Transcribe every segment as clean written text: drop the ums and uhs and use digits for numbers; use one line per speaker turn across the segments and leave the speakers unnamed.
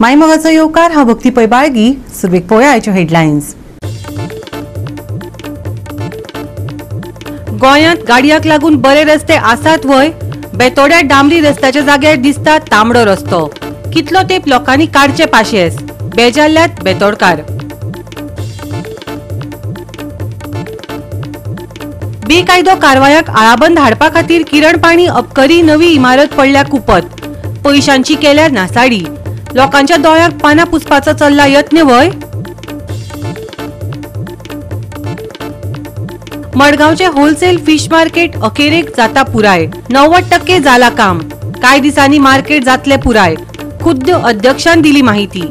मायमोगाचो येवकार. हांव भक्ती पै बाळगी. सुरवेक पळोवया आयच्यो हेडलायन्स. गोंयांत गाडयांक लागून बरे रस्ते आसात व्हय? बेतोड्या डांबरी रस्त्याच्या जाग्यार दिसता तांबडो रस्तो. कितलो तेंप लोकांनी काडचे पाशेस? बेजारल्यात बेतोडकार. बेकायदो कारवायांक आळाबंद हाडपा खातीर किरण पाणी अबकरी नवी इमारत पडल्या कुपत. पयशांची केल्या नासाडी. लोकांच्या दोळ्यांक पानां पुसपाचो चल्ला यत्न व्हय? मडगांवचे होलसेल फिश मार्केट अखेरेक जाता पुराय. 90% जाला काम. कांय दिसांनी मार्केट जातले पुराय. खुद्द अध्यक्षान दिली माहिती.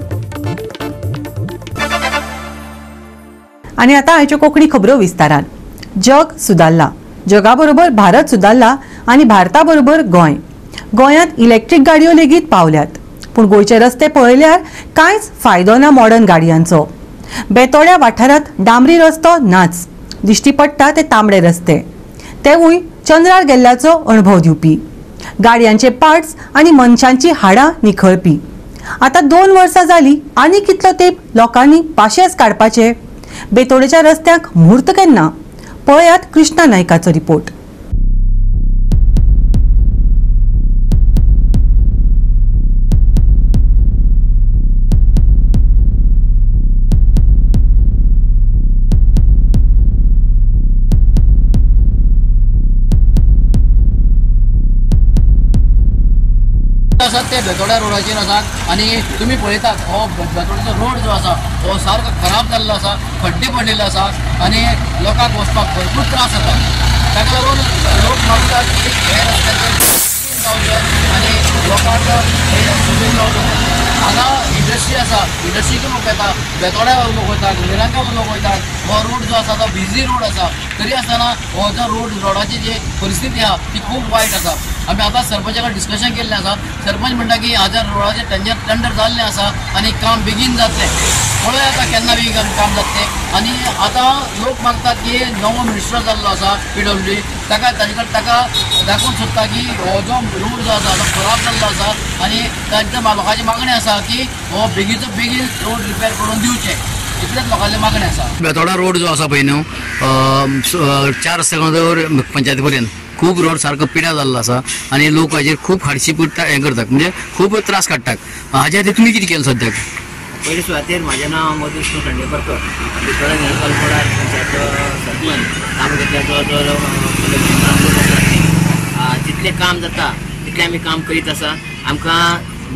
आनी आतां आयच्यो कोंकणी खबरो विस्तारान. जग सुदारला, जगा बरोबर भारत सुदारला आनी भारता बरोबर गोंय. गोंयांत इलेक्ट्रीक गाडयो लेगीत पावल्यात, पूण गोंयचे रस्ते पळयल्यार कांयच फायदो ना मॉडर्न गाडयांचो. बेतोड्या वाठारांत डांबरी रस्तो नाच, दिश्टी पडटा ते तांबडे रस्ते, तेवूय चंद्रार गेल्ल्याचो अणभव दिवपी. गाडयांचे पार्ट्स आनी मनशांची हाडां निखळपी. आतां 2 वर्सां जाली आनी कितलो तेंप लोकांनी पाशेस काडपाचे? बेतोडेच्या रस्त्यांक म्हूर्त केन्ना? पळयात कृष्णा नायकाचो रिपोर्ट.
आसात ते बेतोड्या रोडाचेर आसात आनी तुमी पळयतात हो बेतोड्याचो रोड जो आसा हो सारको खराब जाल्लो आसा, खड्डे पडलेले आसा आनी लोकांक वचपाक भरपूर त्रास जाता. ताका लागून लोक मागतात की हे रस्त्याचेर जावचें आनी लोकांक जावचें. हांगा इंडस्ट्री आसा, इंडस्ट्रीक लोक येता, बेतोड्या लोक वयतात, निरांका लोक वयतात. हो रोड जो आसा तो बिजी रोड आसा, तरी आसतना हो जो रोडाची जी परिस्थिती आसा ती खूब वायट आसा. आमी आतां सरपंचा कडेन डिस्कशन केल्लें आसा. सरपंच म्हणटा की हाज्या रोडाचें टेंडर जाल्लें आसा आनी काम बेगीन जातलें. पळोवया आतां केन्ना बेगीन काम जातलें. आनी आतां लोक मागतात की नवो मिनिस्टर जाल्लो आसा PWD, ताका ताजे कडेन ताका दाखोवंक सोदता की हो जो रोड जो आसा तो खराब जाल्लो आसा आनी तांच्या लोकांची मागणी आसा की हो बेगीचो बेगीन रोड रिपेर करून दिवचें, इतलेंच लोकांची मागणी आसा. बेतोडा रोड जो आसा पळय न्हू, 4 रस्त्या पंचायती पर्यंत खूब रोड सारको पिड्या जाल्लो आसा आनी लोक हाजेर खूब हाडशी हें करतात, म्हणजे खूब त्रास काडटात. हाज्या खातीर तुमी कितें केलें सद्याक?
पयले सुवातेर म्हाजें नांव मधू विष्णू खांडेपारकर, बेतोडा कलपडा पंचायत सरपंच. काम घेतल्या जवळ जवळ जितलें काम जाता तितलें आमी काम करीत आसा. आमकां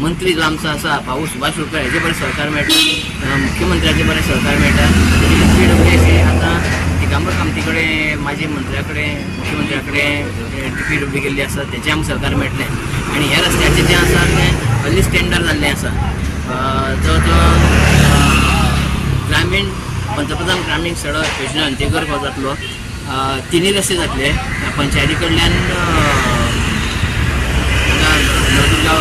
मंत्री जो आमचो आसा भाऊ सुभाष शिरोडकर हेजे बरें सहकार मेळटा, मुख्यमंत्र्याचें बरें सहकार मेळटा. PWD आतां दिगंबर कामती कडेन, म्हाजे मंत्र्या कडेन, मुख्यमंत्र्या कडेन PWD केल्ली आसा, तेचें आमकां सहकार मेळटलें. आनी ह्या रस्त्याचें जें आसा तें हल्लीच टेंडर जाल्लें आसा. जो जो ग्रामीण पंतप्रधान ग्रामीण सडक योजना अंतर्गत हो जातलो, 3 रस्ते जातले. पंचायती कडल्यान नवदुर्गा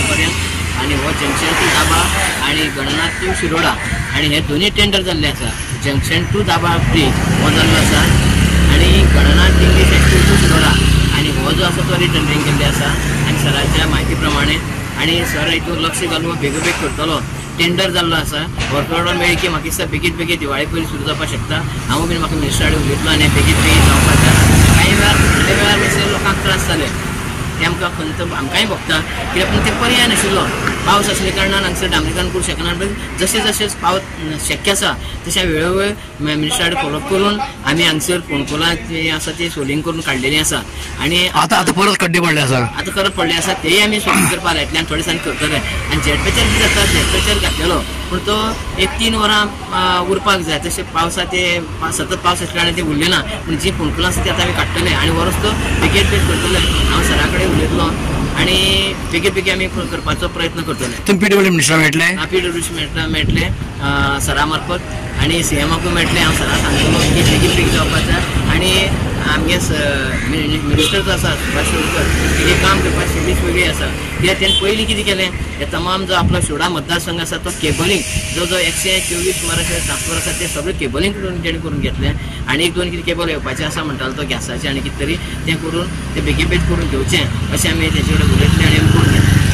पर्यंत आनी हो जंक्शन टू दाबा आनी गणनाथ टू शिरोडा आनी हे दोनूय टेंडर जाल्ले आसा. जंक्शन टू दाबा ब्रीज हो जाल्लो आसा आनी Gananath English high school to Shiroda आनी हो जो आसा तो रिटेंडरींग केल्ले आसा. आनी सराच्या म्हायती प्रमाणे आनी सर हितून लक्ष घालून बेगोबेग करतलो. टेंडर जाल्लो आसा, वर्क ऑर्डर मेळ्ळी की म्हाका दिसता बेगीन बेगीन दिवाळे पयलीं सुरू जावपाक शकता. हांव बीन म्हाका मिनिस्टरा कडेन उलयतलो आनी बेगीन बेगीन जावपाक जाय. कांय वेळार थोडे वेळार मातशे लोकांक त्रास जाले, ते आमकां खंत आमकांय भोगता कित्याक पूण ते पर्याय नाशिल्लो. पावस आसल्या कारणान हांगसर डांबरीकरण करूंक शकना, पण जशें जशें पावस शक्य आसा तशें वेळोवेळ मिनिस्टरा कडेन फॉलोअप करून आमी हांगसर फोंडकुलां जी आसा ती सोलिंग करून काडलेली आसा. आनी
आतां आतां परत खड्डे पडले आसा,
आतां परत पडले आसा, तेय आमी सोलिंग करपाक लायतले आनी थोडे दिसांनी करतले. आनी जेट पॅचर बी जाता, जेट पॅचर घातलेलो पूण तो एक 3 वरां उरपाक जाय, तशें पावसा ते सतत पावस आसल्या कारणान ते उरले ना. पूण जी फोंडकुलां आसा ती आतां आमी काडटले आनी हो रस्तो बेगीन बेगीन करतले. हांव सरा कडेन उलयतलो आनी बेगीन बेगीन आमी करपाचो प्रयत्न करतले.
तुमी PWD minister मेळटले?
PWD मेळटले सरा मार्फत आनी CMआकूय मेळटले. हांव सरा सांगतलो की बेगीन बेगीन जावपाक जाय. आनी आमगे मिनिस्टर जो आसा सुभाष शिरोडकर तेजें काम करपाक शैलीच वेगळी आसा. कित्याक तेणें पयलीं कितें केलें, हे तमाम जो आपलो शिरोडा मतदारसंघ आसा तो केबलिंग जो जो 124 सुमार अशें ट्रान्सफर आसा ते सगळें केबलिंग करून तेणें करून घेतलें. आनी 1-2 कितें केबल येवपाचें आसा म्हणटालो तो गॅसाचें आनी कितें तरी तें करून तें बेगीन बेग करून घेवचें अशें आमी तेजे कडेन उलयतले आनी आमी करून घेतलें.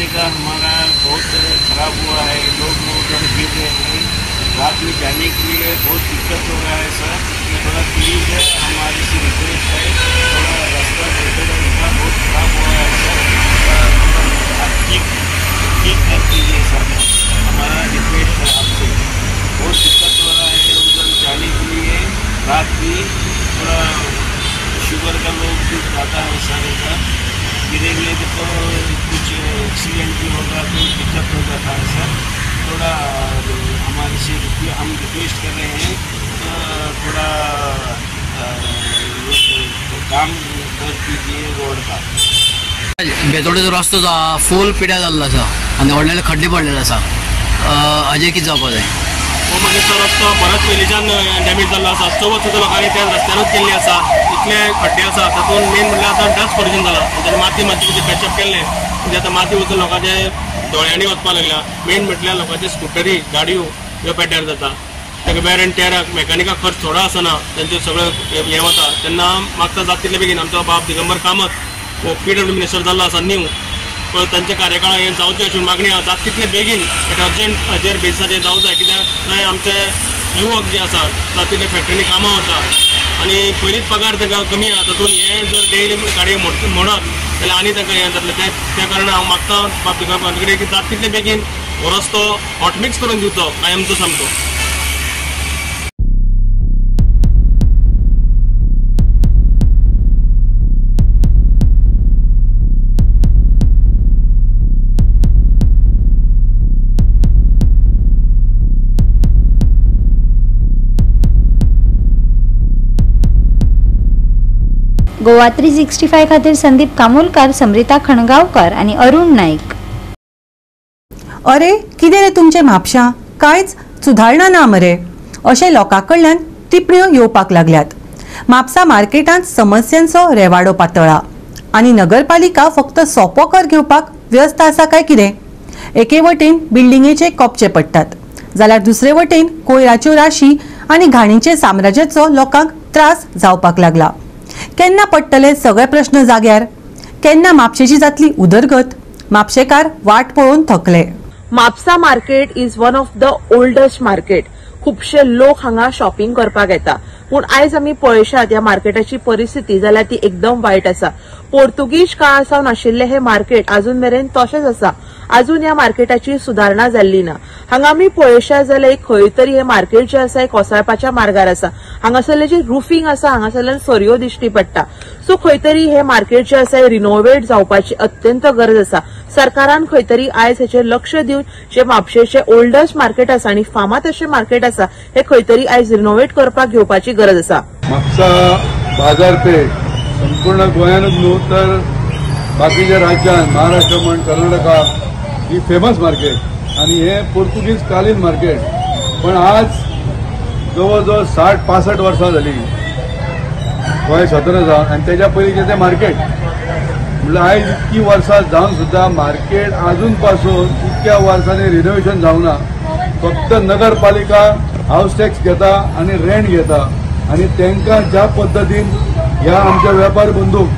रास्ते का हमारा बहुत खराब हुआ है, लोग उधर गिर रहे हैं, रात में जाने के लिए बहुत दिक्कत हो रहा है सर। थोड़ा प्लीज़ है, हमारी से रिक्वेस्ट है, थोड़ा रास्ता का बहुत खराब हुआ है सर, आप ठीक ठीक कर दीजिए सर, हमारा रिक्वेस्ट है आपसे। बहुत दिक्कत हो रहा है उधर जाने के लिए, रात में थोड़ा शुगर का लोग भी जाता है सर, उधर गिरेंगे तो कुछ एक्सीडेंट भी होगा तो दिक्कत हो जाता है सर। थोड़ा हमारे से हम रिक्वेस्ट कर रहे हैं, तो थोड़ा काम कर दीजिए रोड का।
बेतोडेचो रस्तो जो आहा फूल पिड्यार जाल्लो आसा आनी व्हडले व्हडले खड्डे पडलेले आसा, हाजेर कितें जावपाक जाय?
हो मागीर रस्तो बरोच पयलींच्यान डॅमेज जाल्लो आसा, चवथ सुद्दां लोकांनी त्या रस्त्यानूच केल्ली आसा, इतले खड्डे आसा तातूंत मेन म्हणल्यार आतां डस्ट पोल्युशन जालां, म्हणजे माती मातशी कितें पॅचअप केल्लें म्हणजे आतां माती वचून लोकांचे दोळ्यांनी वचपाक लागल्या। मेन म्हटल्यार लोकांचे स्कुटरी गाडयो ह्यो पेड्ड्यार जाता, ताका वेर एंड टेराक मेकॅनिकाक खर्च थोडो आसना, तेंचे सगळें हें वता। तेन्ना म्हाका जाता तितले बेगीन आमचो बाब दिगंबर कामत हो पीडब्ल्यू मिनिस्टर जाल्लो आसा न्यू, पण तांच्या कार्यकाळान हें जावचें अशी मागणी आसा, जाता तितले बेगीन अर्जंट हाजेर बेसिसाचेर जावंक जाय, कित्याक थंय आमचे युवक जे आसा तितले फॅक्टरीनी कामां वता आनी पयलींच पगार तांकां कमी आसा, तातूंत हें जर डेली गाडयो मोडत जाल्यार आनी तांकां हें जातलें। त्या कारणान हांव मागता बाब दिगंबर कडेन की जाता तितले बेगीन हो रस्तो हॉटमिक्स करून दिवचो कायमचो सामको।
गोवा 365 खातीर संदीप कामोलकर, समृता खणगावकर आणि अरुण नाईक।
अरे कितें रे तुमचे म्हापशां कांयच सुदारणा ना मरे अशें लोकां कडल्यान टिप्पण्यो येवपाक लागल्यात। म्हापसा मार्केटांत समस्यांचो रेवाडो पातळ्ळा आनी नगरपालिका फक्त सोपो कर घेवपाक व्यस्त आसा काय कितें? एके वटेन बिल्डिंगेचे कोपचे पडटात जाल्यार दुसरे वटेन कोयराच्यो राशी आनी घाणीचे साम्राज्याचो लोकांक त्रास जावपाक लागला। केन्ना पडटले सगळे प्रश्न जाग्यार? केन्ना म्हापशेची जातली उदरगत? म्हापशेकार वाट पळोवन थकले।
Mapusa market is one of the oldest market. खुबशे लोक हांगा शॉपिंग करपाक येता, पूण आयज आमी पळयशात ह्या मार्केटाची परिस्थिती जाल्यार ती एकदम वायट आसा। पोर्तुगीज काळा सावन आशिल्लें हें मार्केट अजून मेरेन तशेंच आसा, अजून ह्या मार्केटाची सुदारणा जाल्ली ना। हांगा आमी पळयशात जाल्यार एक खंय तरी हें मार्केट जें आसा हें कोसळपाच्या मार्गार आसा। हांगासरलें जें रुफींग आसा हांगासरल्यान सरयो दिश्टी पडटा। सो खंय तरी हें मार्केट जें आसा हें रिनोवेट जावपाची अत्यंत गरज आसा। सरकारान खंय तरी आयज हेचेर लक्ष दिवन जे म्हापशेचें ओल्डस्ट मार्केट आसा आनी फामाद अशें मार्केट आसा हे खंय तरी आयज रिनोवेट करपाक घेवपाची गरज आसा।
म्हापसा बाजारपेठ संपूर्ण गोंयानूच न्हू तर बाकीच्या राज्यान महाराष्ट्र म्हण कर्नाटका ही फेमस मार्केट आनी हे पोर्तुगीज कालीन मार्केट। पण आज जवळ जवळ 60-65 वर्सां जाली गोंय स्वतंत्र जावन आनी तेज्या पयलींचें तें मार्केट म्हणल्यार आयज इतकी वर्सां जावन सुद्दां मार्केट आजून पासून इतक्या वर्सांनी रिनोवेशन जावना। फक्त नगरपालिका हावस टॅक्स घेता आनी रेंट घेता आनी तांकां ज्या पद्दतीन ह्या आमच्या वेपारी बंधूक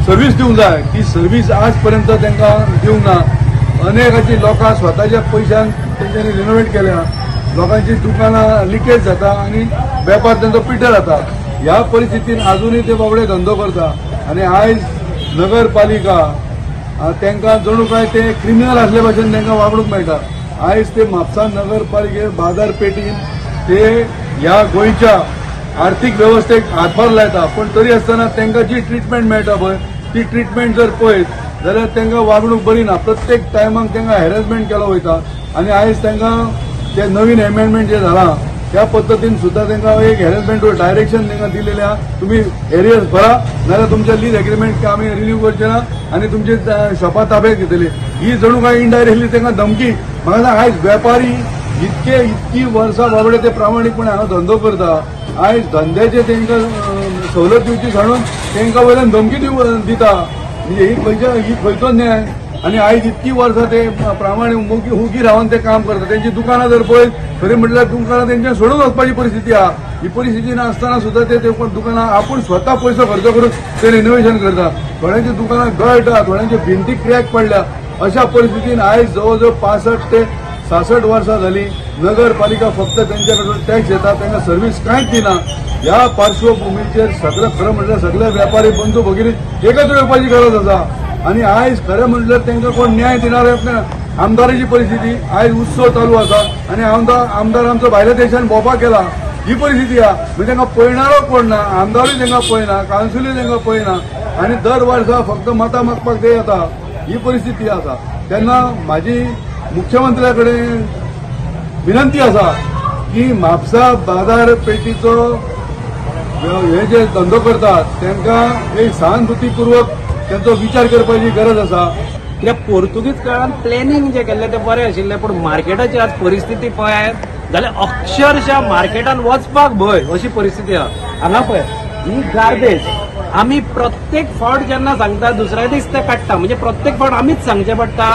सर्वीस दिवंक जाय ती सर्वीस आज पर्यंत तांकां दिवंक ना। अनेक अशी लोकां स्वताच्या पयशान तेंच्यांनी रिनोवेट केल्या, लोकांची दुकानां लिकेज जाता आनी वेपार तांचो पिड्ड्यार जाता। ह्या परिस्थितीन आजुनूय ते बाबडे धंदो करता आनी आयज नगरपालिका तांकां जणू काय ते क्रिमिनल आसले भाशेन तांकां वागणूक मेळटा। आयज ते म्हापसा नगरपालिके बाजारपेठीन ते ह्या गोंयच्या आर्थीक वेवस्थेक हातभार लायता, पण तरी आसतना तांकां जी ट्रिटमेंट मेळटा पळय ती ट्रिटमेंट जर पळयत जाल्यार तांकां वागणूक बरी ना। प्रत्येक टायमाक तांकां हॅरेसमेंट केलो वयता आनी आयज तांकां ते नवीन एमेंडमेंट जे जाला त्या पद्दतीन सुद्दां तांकां एक हॅरेसमेंट डायरेक्शन तांकां दिलेलें आहा, तुमी एरियर्स भरा नाजाल्यार तुमचे लीज एग्रीमेंट आमी रिन्यू करचे ना आनी तुमचे शॉपां ताब्यात घेतली। ही जणू काय इनडायरेक्टली तांकां धमकी। म्हाका सांग आयज वेपारी इतके इतकी वर्सां बाबडे ते प्रामाणीकपणे हांगा धंदो करता, आयज धंद्याचे तांकां सवलत दिवची सांडून तांकां वयल्यान धमकी दिता। म्हणजे ही खंयच्या ही खंयचो न्याय? आनी आयज इतकी वर्सां ते प्रमाणे उगी रावन ते काम करता. तेंची दुकानां जर पळयत खरें म्हटल्यार दुकानां तेंच्या सोडून वचपाची परिस्थिती आहा. ही परिस्थिती नासतना सुद्दां ते दुकानां आपूण स्वता पयसो खर्च करून ते रिनोव्हेशन करता. थोड्यांची दुकानां गळटा, थोड्यांची भिंती क्रॅक पडल्या. अशा परिस्थितीन आयज जवळ जवळ 65 ते 66 वर्सां झाली नगरपालिका फक्त त्यांच्या कडून टॅक्स घेता, तांकां सर्वीस कांयच दिना. ह्या पार्श्वभूमीचेर सगळें खरें म्हटल्यार सगळे व्यापारी बंधू भगिनी एकत्र येवपाची गरज आसा. आनी आयज खरें म्हटल्यार तांकां कोण न्याय दिणार आमदाराची परिस्थिती. आयज उत्सव चालू आसा आनी आमदार आमचो भायल्या देशान भोंवपाक गेला, ही परिस्थिती आहा. म्हणजे तांकां पळयणारो कोण ना, आमदारूय तांकां पळयना, कावन्सिलूय तांकां पळयना आनी दर वर्सा फक्त मतां मागपाक ते येता, ही परिस्थिती आसा. तेन्ना म्हाजी मुख्यमंत्र्या कडेन विनंती आसा की म्हापसा बाजारपेठीचो हे जे धंदो करतात तांकां एक सहानुभूतीपूर्वक तांचो विचार करपाची गरज आसा.
कित्याक पोर्तुगीज काळान प्लॅनिंग जें केल्लें तें बरें आशिल्लें, पूण मार्केटाची आज परिस्थिती पळयत जाल्यार अक्षरशः मार्केटान वचपाक भंय अशी परिस्थिती आहा. हांगा पळय ही गार्बेज आमी प्रत्येक फावट जेन्ना सांगता दुसऱ्या दीस ते काडटा, म्हणजे प्रत्येक फावट आमीच सांगचें पडटा.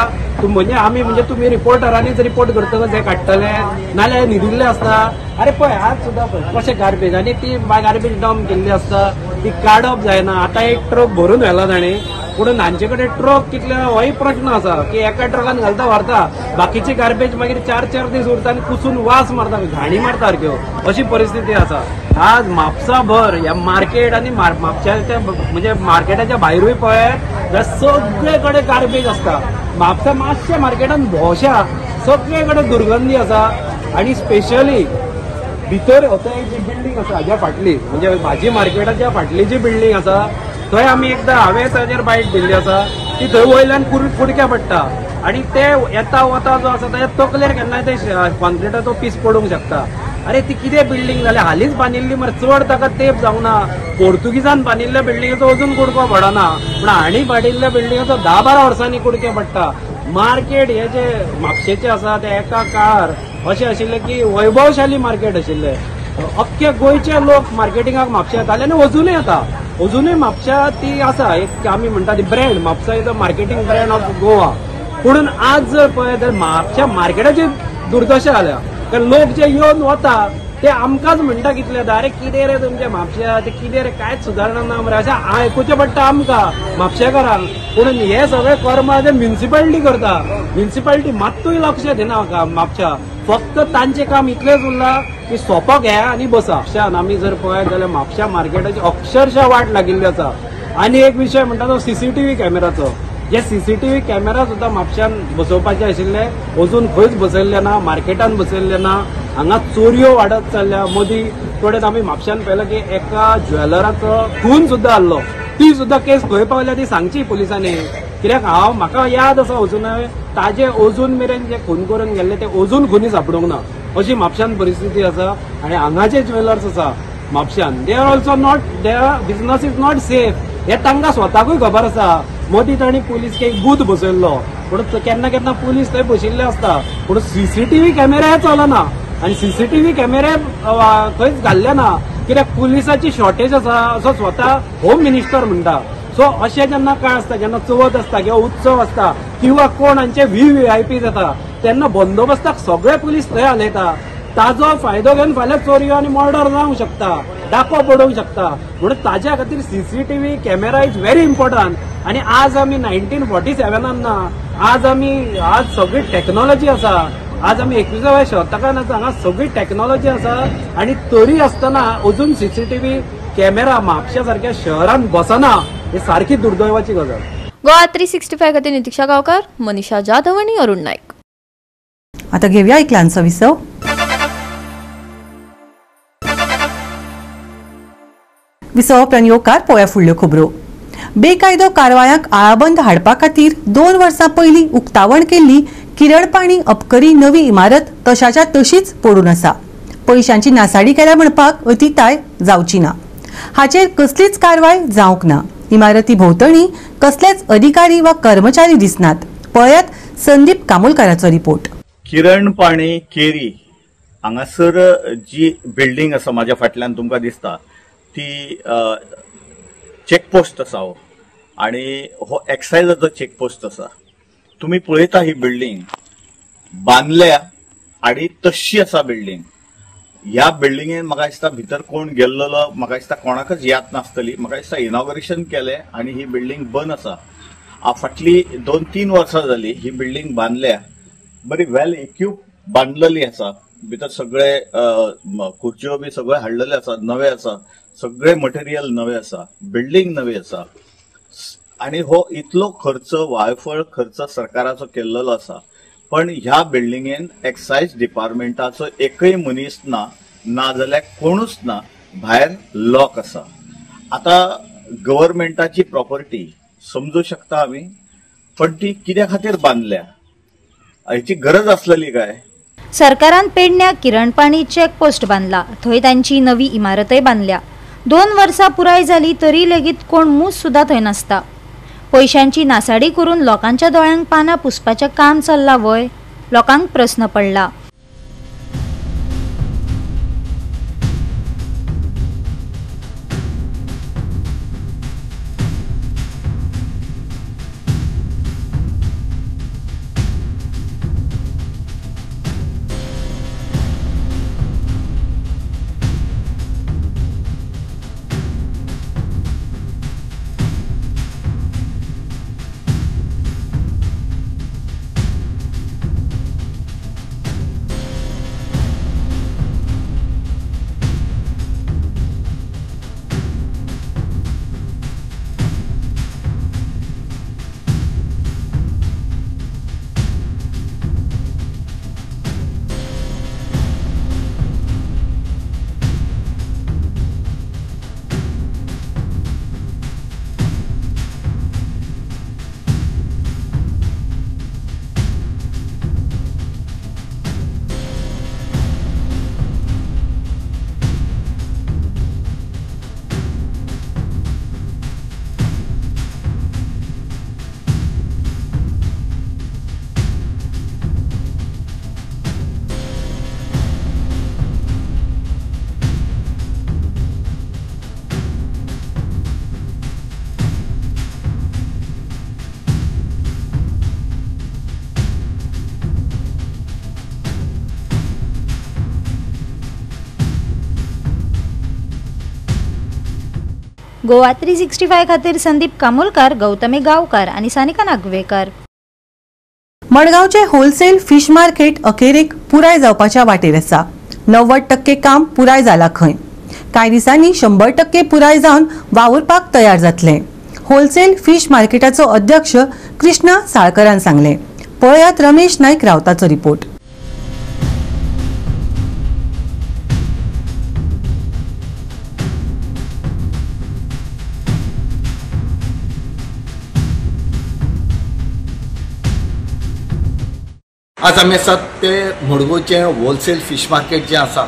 म्हणजे आमी म्हणजे तुमी रिपोर्टरांनीच रिपोर्ट करतकच हे काडटले, नाल्यार न्हिदिल्ले आसता. अरे पळय आज सुद्दां पळय कशें गार्बेज, आनी ती गार्बेज डंप केल्ली आसता, ती काडप जायना. आतां एक ट्रक भरून व्हेला ताणें, पूण हांचे कडेन ट्रक कितले होय प्रश्न आसा की एका ट्रकान घालता व्हरता, बाकीची गार्बेज मागीर 4-4 दीस उरता आनी कुसून वास मारता, घाणी मारता सारक्यो, अशी परिस्थिती आसा. आज म्हापसा भर ह्या मार्केट आनी म्हापशाच्या म्हणजे मार्केटाच्या भायरूय पळयत जाल्यार सगळे कडेन गार्बेज आसता. म्हापसा मातशें मार्केटान भोंवशा सगळे कडेन दुर्गंधी आसा. आनी स्पेशली भितर आतां एक जी बिल्डींग आसा हाज्या फाटली, म्हणजे भाजी मार्केटाच्या फाटली जी बिल्डींग आसा थंय आमी एकदां हांवें ताजेर बायट दिल्ली आसा ती थंय वयल्यान कुडक्या पडटा आनी ते येता वता जो आसा ताज्या तकलेर केन्नाय ते कॉन्क्रिटाचो पीस पडूंक शकता. अरे ती कितें बिल्डींग जाल्या, हालींच बांदिल्ली मरे, चड ताका तेंप जावंक ना. पोर्तुगीजान बांदिल्ल्या बिल्डिंगेचो अजून कुडको पडना, पूण हांणी बांदिल्ल्या बिल्डिंगेचो 10-12 वर्सांनी कुडके पडटा. मार्केट हे जे म्हापशेचें आसा ते एका काळार अशें आशिल्लें की वैभवशाली मार्केट आशिल्लें. अख्खे गोंयचे लोक मार्केटिंगाक म्हापशा येताले आनी अजुनूय येता. अजुनूय म्हापशा ती आसा एक आमी म्हणटा ती brand, Mapusa is a marketing brand of Goa. पूण आज जर पळयत जाल्यार म्हापशा मार्केटाची दुर्दशा जाल्या. कारण लोक जे येवन वता ते आमकांच म्हणटा कितले जाता, अरे कितें रे तुमच्या म्हापशा ते कितें रे कांयच सुदारणा ना मरे, अशें आयकुचें पडटा आमकां म्हापशेकारांक. पूण हे सगळे कर्म ते म्युनिसिपालिटी करता. म्युनिसिपालिटी मात्तूय लक्ष दिना म्हापशा, फक्त तांचें काम इतलेंच उरलां की सोपो घेया आनी बसा. म्हापशान आमी जर पळयत जाल्यार म्हापशा मार्केटाची अक्षरशः वाट लागिल्ली आसा. आनी एक विशय म्हणटा तो सीसीटीव्ही कॅमेराचो. जे सीसीटीव्ही कॅमेरा सुद्दां म्हापशान बसोवपाचे आशिल्ले अजून खंयच बसयल्ले ना, मार्केटान बसयल्ले ना. हांगा चोरयो वाडत चल्ल्या. मदीं थोडेच आमी म्हापशान पळयलें की एका ज्वेलराचो खून सुद्दां जाल्लो, ती सुद्दां केस खंय पावल्या ती सांगची पुलिसांनी. कित्याक हांव म्हाका याद आसा अजून ताजे अजून मेरेन जे खून करून गेल्ले ते अजून खुनी सापडूंक ना, अशी म्हापशान परिस्थिती आसा. आनी हांगाचे ज्वेलर्स आसा म्हापशान, they are also not, their business is not safe, हे तांकां स्वताकूय खबर आसा. मदीं तांणी पुलीस एक बूथ बसयल्लो, पूण केन्ना केन्ना पुलीस थंय बशिल्ले आसता, पूण सीसीटीव्ही कॅमेरा चलना आनी सीसीटीव्ही कॅमेरे खंयच घाल्ले ना, कित्याक पुलिसाची शॉर्टेज आसा असो स्वता होम मिनिस्टर म्हणटा. सो अशें जेन्ना काळ आसता, जेन्ना चवथ आसता किंवा उत्सव आसता किंवा कोण हांचे व्हीव्हीआयपी जाता तेन्ना बंदोबस्ताक सगळे पुलीस थंय हालयता. ताजो फायदो घेवन फाल्यां चोरयो आनी मर्डर जावंक शकता, डाको पडोवंक शकता. म्हणून ताज्या खातीर CCTV camera is very important. आनी आज आमी 1947 ना, आज आमी आज सगळी टॅक्नॉलॉजी आसा, आज आमी 21व्या शतकान आसा, हांगा सगळी टॅक्नॉलॉजी आसा आनी तरी आसतना अजून सीसीटीव्ही कॅमेरा म्हापशा सारक्या शहरान बसना, ही सारकी दुर्दैवाची गजाल.
गोवा 365 खातीर नितिक्षा गांवकार, मनीषा जाधव आनी अरुण नायक.
आता घेऊया एक ल्हानसो विसव. विसव उपरांत येवकार पळोवया फुडल्यो खबरो. बेकायदो कारवायांक आळाबंद हाडपा खातीर 2 वर्सां पयलीं उक्तावण केल्ली किरणपाणी अबकरी नवी इमारत तशाच्या तशीच पडून आसा. पयशांची नासाडी केल्या म्हणपाक अतिताय जावची ना. हाचेर कसलीच कारवाय जावंक ना. इमारती भोंवतणी कसलेच अधिकारी वा कर्मचारी दिसनात. पळयात संदीप कामोलकाराचो रिपोर्ट.
किरणपाणी केरी हांगासर जी बिल्डींग आसा माझ्या फाटल्यान तुमकां दिसता ती चेकपोस्ट आसा हो, आनी हो एक्सायजाचो चेकपोस्ट आसा. तुमी पळयता ही बिल्डिंग बांदल्या आनी तशी आसा बिल्डिंग. ह्या बिल्डिंगेन म्हाका दिसता भितर कोण गेल्लो म्हाका दिसता कोणाकच याद नासतली. म्हाका दिसता इनॉग्रेशन केलें आनी ही बिल्डिंग बंद आसा. फाटली 2-3 वर्सां जाली ही बिल्डिंग बांदल्या, बरी वेल इक्यूप बांदलेली आसा. भितर सगळे खुर्च्यो बी सगळे हाडलेले आसा, नवे आसा, सगळे मटेरियल नवे आसा, बिल्डिंग नवी आसा. आनी हो इतलो खर्च, वायफळ खर्च सरकाराचो केल्लो आसा. पण ह्या बिल्डिंगेन एक्सायज डिपार्टमेंटाचो एकय मनीस ना, ना जाल्यार कोणूच ना, भायर लॉक आसा. आतां गव्हर्मेंटाची प्रॉपर्टी समजू शकता आमी, पण ती कित्या खातीर बांदल्या, हेची गरज आसलेली काय?
सरकारान पेडण्या किरणपाणी चेकपोस्ट बांदला, थंय तांची नवी इमारतय बांदल्या. 2 वर्सां पुराय जाली तरी लेगीत कोण मूस सुद्दां थंय नासता. पयशांची नासाडी करून लोकांच्या दोळ्यांक पानां पुसपाचें काम चल्लां व्हय, लोकांक प्रस्न पडला. गोवा 365 खातीर संदीप कामोलकार, गौतमी गांवकार आनी सानिका नागवेकर.
मडगांवचे होलसेल फिश मार्केट अखेरेक पुराय जावपाच्या वाटेर आसा. 90% काम पुराय जाला खंय. कांय दिसांनी 100% पुराय जावन वावुरपाक तयार जातलें. होलसेल फिश मार्केटाचो अध्यक्ष कृष्णा साळकरान सांगलें. पळयात रमेश नायक रावताचो रिपोर्ट.
आज आमी आसात ते मडगांवचें होलसेल फिश मार्केट जें आसा,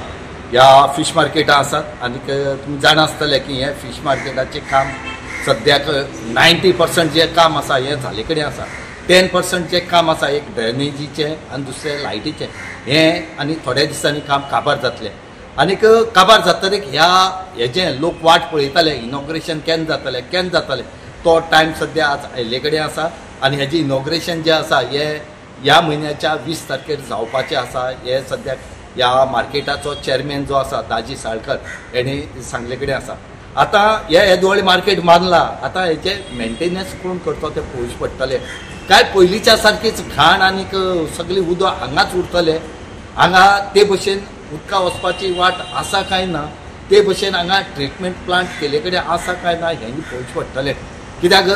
ह्या फिश मार्केटां आसात. आनीक तुमी जाणा आसतले की हें फिश मार्केटाचें काम सद्याक 90% जें काम आसा हें जाले कडेन आसा. 10% जें काम आसा एक ड्रेनेजीचें आनी दुसरें लायटीचें, हें आनी थोड्या दिसांनी काम काबार जातलें. आनीक काबार जातकीर ह्या हेजें लोक वाट पळयताले इनॉग्रेशन केन्ना जातलें केन्ना जातलें, तो टायम सद्या आज आयिल्ले कडेन आसा. आनी हेजें इनॉग्रेशन जें आसा हें ह्या म्हयन्याच्या 20 तारखेर जावपाचें आसा. हे सद्याक ह्या मार्केटाचो चेअरमॅन जो आसा दाजी साळकर हेणी सांगले कडेन आसा. आतां हे येदोळ मार्केट बांदला, आतां हेचें मेंटेनन्स कोण करता तें पळोवचें पडटलें. काय पयलींच्या सारकीच घाण आनीक सगळी उदक हांगाच उरतलें, हांगा ते भशेन उदका वचपाची वाट आसा काय ना, ते भशेन हांगा ट्रिटमेंट प्लांट केले कडेन आसा काय ना हें पळोवचें पडटलें. कित्याक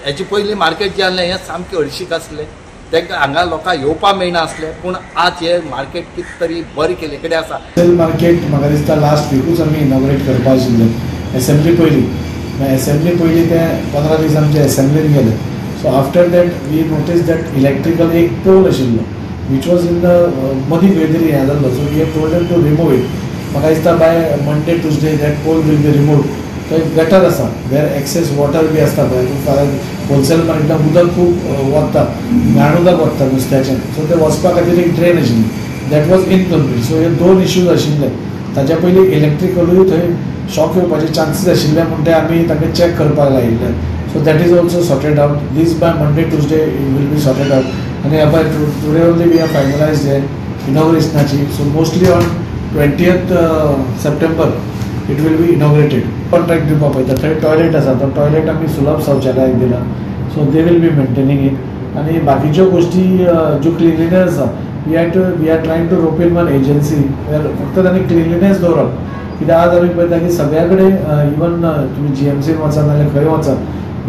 हेचे पयलीं मार्केट जें आसलें हें सामकें हळशीक आसलें, तांकां हांगा लोकांक येवपाक मेळना आसलें. पूण आज हें मार्केट कितें तरी बरें केल्ले कडेन आसा.
होलसेल मार्केट म्हाका दिसता लास्ट विकूच आमी इनॉग्रेट करपा आशिल्लें एसेंब्ली पयलीं. एसेंब्ली पयलीं ते 15 दीस आमचे एसेंब्लीन गेले. So after that we notice that electrical एक पोल आशिल्लो which was in the मदीं खंय तरी हें जाल्लो. So we have told them to remove it. म्हाका दिसता by Monday Tuesday that pole will be removed. तो एक गटर आसा वेर एक्सेस वॉटर बी आसता पळय, होलसेल मार्केटाक उदक खूब वता, घाण उदक वता नुस्त्याचें. सो तें वचपा खातीर एक ड्रेन आशिल्ली, that was incomplete. सो हे 2 इश्यूज आशिल्ले. ताच्या पयलीं इलेक्ट्रिकलूय थंय शॉक येवपाचे चान्सीस आशिल्ले म्हूण ते आमी तांकां चॅक करपाक लायिल्ले. So that is also sorted out. This by Monday Tuesday it will be sorted out. आनी by today only we are finalise हे इनॉग्रेशनाची. So mostly on 20th September it will be inaugurated. Contract दिवपाक पळयता. थंय toilet आसा, तो toilet आमी सुलभ शौचालयाक दिला. So they will be maintaining it. आनी बाकीच्यो गोश्टी ज्यो क्लिनलीनेस आसा, we are trying to rope in one agency फक्त तांणी क्लिनलीनेस दवरप. कित्याक आज आमी पळयता की सगळ्या कडेन इवन तुमी जीएमसीन वचात नाल्यार खंय वचात,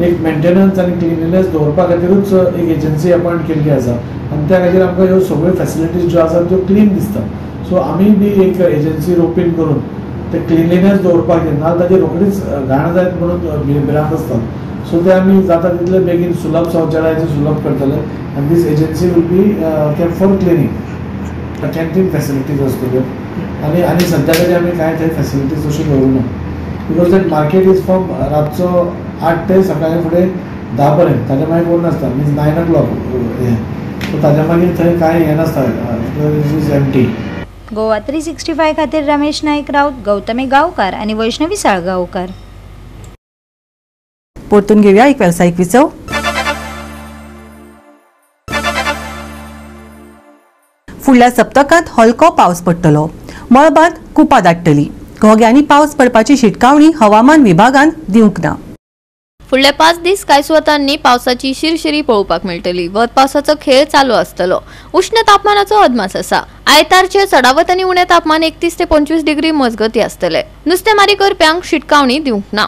एक मेंटेनन्स आनी क्लिनलीनेस दवरपा खातीरूच एक एजन्सी अपॉयंट केल्ली आसा आनी त्या खातीर आमकां ह्यो सगळ्यो फॅसिलिटीज ज्यो आसात त्यो क्लीन दिसता. सो आमी बी एक एजन्सी रोप इन करून ते क्लिनलीनेस दवरपाक जाय, नाजाल्यार ताची रोखडीच घाण जायत म्हणून भिरांत आसता. सो ते आमी जाता तितले बेगीन सुलभ शौचालयाचे सुलभ करतले आनी this agency will be kept for cleaning. Canteen facilities आसतल्यो आनी आनी सद्या तरी आमी कांय थंय फॅसिलिटीज अश्यो दवरूना because that market is from रातचो 8 ते सकाळी फुडें 10 पर्यंत, ताच्या मागीर कोण नासता, मिन्स 9 o'clock हें. सो ताच्या मागीर थंय कांय हें नासता, is empty.
Goa 365 खातीर रमेश नाईक राऊत, गौतमी गांवकार आनी वैष्णवी साळगांवकार.
परतून घेऊया एक व्यावसायिक विसव. फुडल्या सप्तकांत हलको पावस पडटलो. मळबांत कुपां दाट्टली. घोग्यांनी पावस पडपाची शिटकावणी हवामान विभागान दिवंक ना.
फुडले 5 दीस कांय सुवातांनी पावसाची शिरशिरी पळोवपाक मेळटली. वत पावसाचो खेळ चालू आसतलो. उष्ण तापमानाचो अदमास आसा. आयतारचे चडावत आनी उणें तापमान 31 ते 25 डिग्री मजगती आसतले. नुस्तेमारी करप्यांक शिटकावणी दिवंक ना.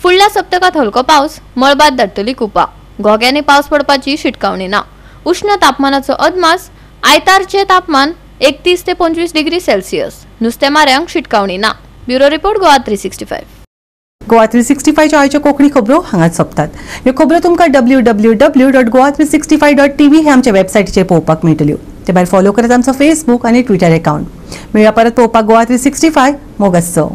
फुडल्या सप्तकांत हलको पावस, मळबांत दाट्टली कुपां. घोग्यांनी पावस पडपाची शिटकावणी ना. उष्ण तापमानाचो अदमास आयतारचे तापमान 31 ते 25 डिग्री सेल्सियस. नुस्तेमाऱ्यांक शिटकावणी ना. Bureau report, Goa 365.
Goa 365च्या आयच्यो कोंकणी खबरो हांगाच सोंपतात. ह्यो खबरो तुमकां www.goa365.tv हे आमच्या वेबसायटीचेर पळोवपाक मेळटल्यो. ते भायर फॉलो करात आमचो फेसबूक आनी ट्विटर अकाउंट. मेळया परत पळोवपाक गोवा 365. मोगासो.